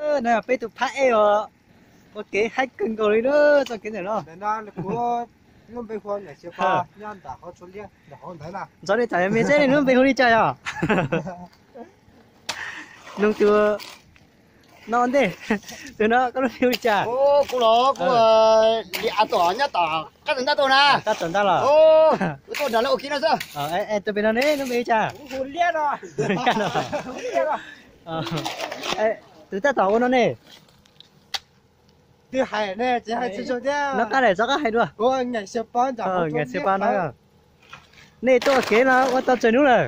No yog peb tus phab ej os, ua kev haib kawg nkaus li na txoj kev ntawm no. Ntxov li tam me seb nws lub npe hu li cas yog? Nug tus no ntej, tus no koj lub npe hu li cas? Kuv los kuv li av tom nyob tom qab tom ntaj tuaj na. Qab tom ntaj los? Kuv tuaj nram lawv ua kev no xwb. Tus pem no ne lub npe hu li cas? Tus tab tom ua no ne? Twb hais ne, tsis hais tsis tau thiab. No qab daim txog qab hais dua. Ua Ngam Xia Pab no. Nej tuaj ua kev no ua tau tsawg hnub lawm?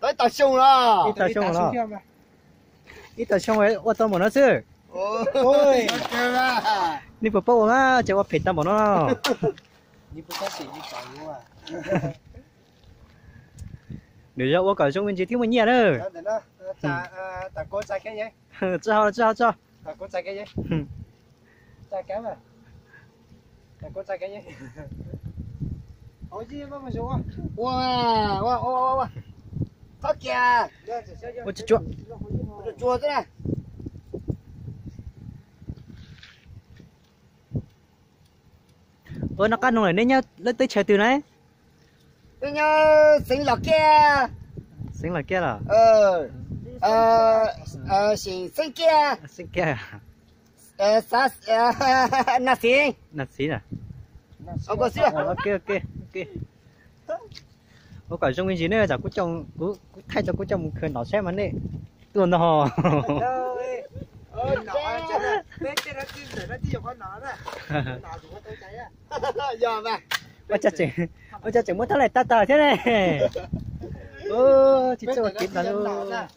Tau ib tag xyoo los. Ib tag xyoo los. Ib tag xyoo ua tau npaum no xwb. Nej puas paub ua mas ces ua phem tag npaum no. Nws yog ua kom zoo me ntsis thiaj muaj nyiaj na. Tsis hau, tsis hau, tso. Ua, ua, ua, ua, ua. Txhob kiag. Ua tsuag tsuag. Ua tsuag tsuag xwb na. Ua no qab noog lawm, nej nyob lub teb chaws twg na? Peb nyob Xeev Los Kiaj. Xeev Los Kiaj los? Xeev Kiaj. Xeev Kiaj. Xav, Nas Xiv. Nas Xiv na. Ok, ok, ok. Ua kom zoo me ntsis ne, kuv thaij tso kuv coj mus khaws nov saib mas nej tuaj ntog. Ua cas tseem muab tab lais tag tag thiab ne. Tsis txawj ua kev ntag lauj.